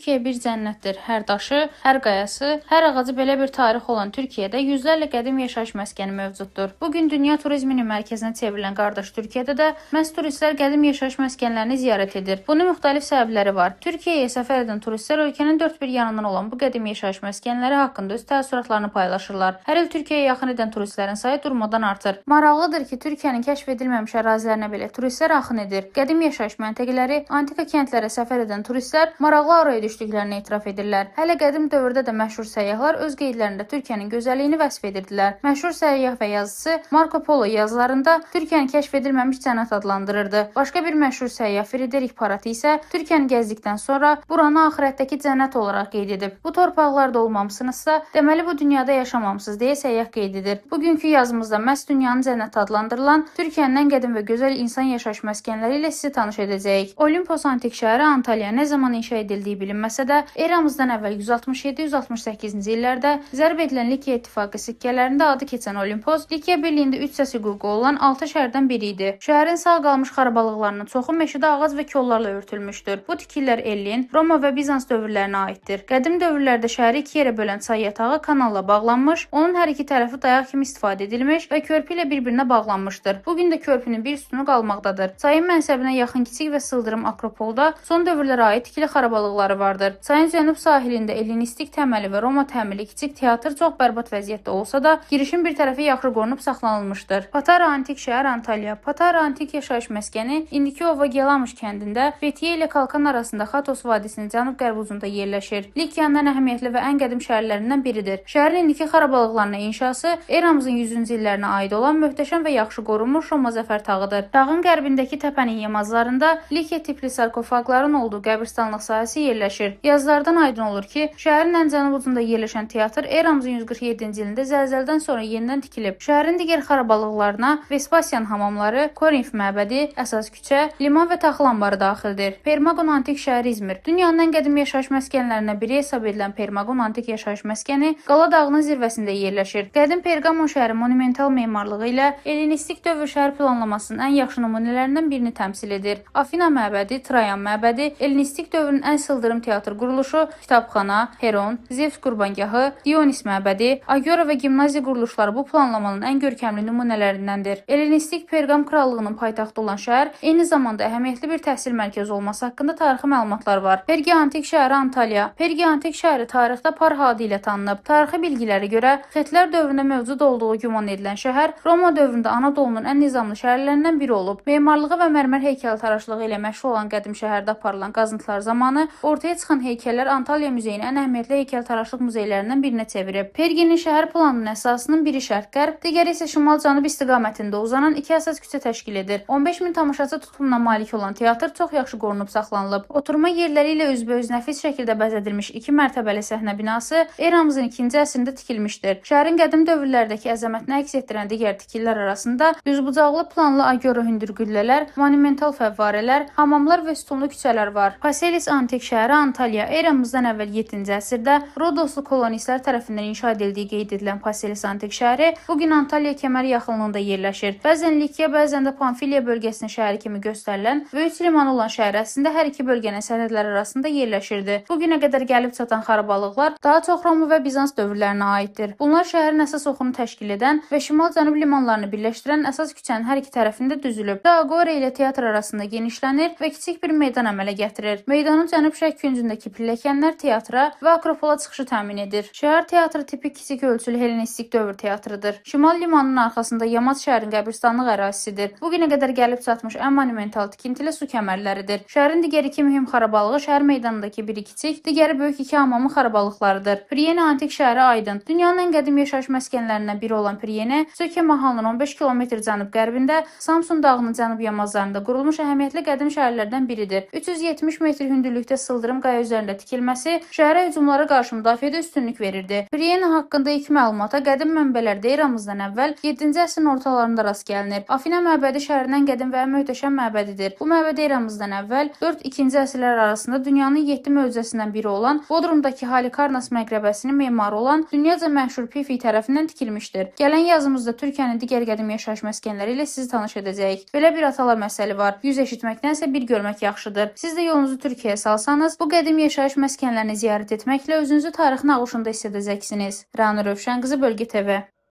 Türkiyə bir cənnətdir. Hər daşı, hər qayası, hər ağacı belə bir tarix olan Türkiyədə yüzlərlə qədim yaşayış məskəni mövcuddur. Bu gün dünya turizminin mərkəzinə çevrilən qardaş Türkiyədə də məhz turistlər qədim yaşayış məskənlərini ziyarət edir. Bunun müxtəlif səbəbləri var. Türkiyəyə səfər edən turistlər ölkənin dörd bir yanından olan bu qədim yaşayış məskənləri haqqında öz təəssüratlarını paylaşırlar. Hər il Türkiyəyə yaxın edən turistlərin sayı durmadan artır. Maraqlıdır ki, Türkiyənin kəşf edilməmiş ərazilərinə belə turistlər axın edir. Qədim yaşayış məntəqələri, antika kəndlərə səfər edən turistlər maraqlı araya düşdüklərini etiraf edirlər. Hələ qədim dövrdə də məşhur səyyahlar öz qeydlərində Türkiyənin gözəlliyini vəsf edirdilər. Məşhur səyyah və yazıçısı Marko Polo yazılarında Türkiyəni kəşf edilməmiş cənnət adlandırırdı. Başqa bir məşhur səyyah Frederik Parati isə Türkiyəni gəzdikdən sonra buranı axirətdəki cənnət olaraq qeyd edib. Bu torpaqlarda olmamısınızsa, deməli bu dünyada yaşamamısınız deyə səyyah qeyd edir. Bugünkü yazımızda məhz dünyanın cənnəti adlandırılan Türkiyənin ən qədim və gözəl insan yaşayış məskənləri ilə sizi tanış edəcəyik. Olimpos antik şəhəri Antalya nə zaman inşa edildiyi bilinməsə də, eramızdan əvvəl 167-168-ci illərdə zərb edilən Likiya İttifaqı sikkələrində adı keçən Olimpos, Likiya Birliyində 3 səs hüququ olan 6 şəhərdən biri idi. Şəhərin sağ qalmış xarabalıqlarının çoxu meşədə ağac və kollarla örtülmüşdür. Bu tikililər Ellin, Roma və Bizans dövrlərinə aiddir. Qədim dövrlərdə şəhəri iki yerə bölən çay yatağı kanalla bağlanmış, onun hər iki tərəfi dayaq kimi istifadə edilmiş və körpü ilə bir-birinə bağlanmışdır. Bu gün də körpünün bir sütunu qalmaqdadır. Çayın mənsəbinə yaxın kiçik və sıldırım akropolda son dövrlərə aid tikili xarabalıqları vardır. Çayın cənub sahilində Ellinistik təməli və Roma təmili kiçik teatr çox bərbad vəziyyətdə olsa da, girişin bir tərəfi yaxşı qorunub saxlanılmışdır. Patara antik şəhər Antalya. Patara antik yaşayış məskəni indiki Ova Gelamış kəndində Fethiye ilə Kalkan arasında Xatos vadisinin cənub-qərb ucunda yerləşir. Likiyanın ən əhəmiyyətli və ən qədim şəhərlərindən biridir. Şəhərin indiki xarabalıqlarının inşası eramızın 100-cü illərinə aid olan möhtəşəm və yaxşı qorunmuş Roma zəfər tağıdır. Tağın qərbindəki təpənin yamaclarında Likiya tipli sarkofaqların olduğu qəbirstanlıq sahəsi yerləşir. Yazılardan aydın olur ki, şəhərin ən cənub ucunda yerləşən teatr eramızın 147-ci ilində zəlzələdən sonra yenidən tikilib. Şəhərin digər xarabalıqlarına Vespasian hamamları, Korinf məbədi, əsas küçə, liman və taxıl anbarı daxildir. Permagon antik şəhəri İzmir. Dünyanın ən qədim yaşayış məskənlərindən biri hesab edilən Permagon antik yaşayış məskəni Qala dağının zirvəsində yerləşir. Qədim Pergamon şəhəri monumental memarlığı ilə Ellinistik dövr şəhər planlamasının ən yaxşı nümunələrindən birini təmsil edir. Afina məbədi, Trayan məbədi, Ellinistik dövrün ən sıldırım teatr quruluşu, kitabxana, Heron, Zevs qurbangahı, Dionis məbədi, Agora və gimnaziya quruluşları bu planlamanın ən görkəmli nümunələrindəndir. Ellinistik Perqam krallığının paytaxtı olan şəhər eyni zamanda əhəmiyyətli bir təhsil mərkəzi olması haqqında tarixi məlumatlar var. Perge antik şəhəri Antalya. Perge antik şəhəri tarixdə Parha adı ilə tanınıb. Tarixi bilgilərə görə Xetlər dövründə mövcud olduğu güman edilən şəhər Roma dövründə Anadolunun ən nizamlı şəhərlərindən biri olub. Memarlığı və mərmər heykəltaraşlığı ilə məşhur olan qədim şəhərdə aparılan qazıntılar zamanı ortaya çıxan heykəllər Antalya muzeyini ən əhəmiyyətli heykəltaraşlıq muzeylərindən birinə çevirib. Pergenin şəhər planının əsasının biri şərq-qərb, digəri isə şimal-cənub istiqamətində uzanan iki əsas küçə təşkil edir. 15 min tamaşaçı tutumuna malik olan teatr çox yaxşı qorunub saxlanılıb. Oturma yerləri ilə üzbəüz nəfis şəkildə bəzədilmiş iki mərtəbəli səhnə binası eramızın 2-ci əsrində tikilmişdir. Şəhərin qədim dövrlərdəki əzəmətini əks etdirən digər tikililər arasında düzbucaqlı planlı agora hündür qüllələr, monumental fəvvarələr, hamamlar və sütunlu küçələr var. Phaselis antik şəhəri Antalya eramızdan əvvəl 7-ci əsrdə Rodoslu kolonistlər tərəfindən inşa edildiyi qeyd edilən Phaselis antik şəhəri bu gün Antalya kəməri yaxınlığında yerləşir. Bəzən Likiya, bəzən də Pamfiliya bölgəsinin şəhəri kimi göstərilən və üç limanı olan şəhər əslində hər iki bölgənin sərhədləri arasında yerləşirdi. Bu günə qədər gəlib çatan xarabalıqlar daha çox Roma və Bizans dövrlərinə aiddir. Bunlar şəhərin əsas oxunu təşkil edən və şimal-cənub limanlarını birləşdirən əsas küçənin hər iki tərəfində düzülüb. Agora ilə teatr arasında genişlənir və kiçik bir meydan əmələ gətirir. Meydanın cənub-şərq küncündəki pilləkənlər teatra və akropola çıxışı təmin edir. Şəhər teatrı tipik kiçik ölçülü Hellenistik dövr teatrıdır. Şimal limanının arxasında yamaç şəhərin qəbirstanlıq ərazisidir. Bu günə qədər gəlib çatmış ən monumental tikintili su kəmərləridir. Şəhərin digər iki mühüm xarabalığı şəhər meydanındakı biri kiçik, digəri böyük iki hamamın xarabalıqlarıdır. Priene antik şəhəri Aydın. Dünyanın ən qədim yaşayış məskənlərindən biri olan Priene, Söke mahalının 15 km cənub-qərbində Samsun dağının cənub yamaclarında qurulmuş əhəmiyyətli qədim şəhərlərdən biridir. 370 metr hündürlükdə sıldırım qaya üzərində tikilməsi şəhərə hücumlara qarşı müdafiədə üstünlük verirdi. Priene haqqında ilk məlumata qədim mənbələrdə eramızdan əvvəl 7-ci əsrin ortalarında rast gəlinir. Afina məbədi şəhərin ən qədim və ən möhtəşəm məbədidir. Bu məbəd eramızdan əvvəl 4-2-ci əsrlər arasında dünyanın 7 möcüzəsindən biri olan Bodrumdakı Halikarnas məqrəbəsinin memarı olan dünyaca məşhur Pifi tərəfindən tikilmişdir. Gələn yazımızda Türkiyənin digər qədim yaşayış məskənləri ilə sizi tanış edəcəyik. Belə bir atalar məsəli var. 100 eşitməkdənsə bir görmək yaxşıdır. Siz də yolunuzu Türkiyəyə salsanız, bu Bu qədim yaşayış məskənlərini ziyarət etməklə özünüzü tarixin ağuşunda hiss edəcəksiniz. Rana Rövşən qızı, Bölgə TV.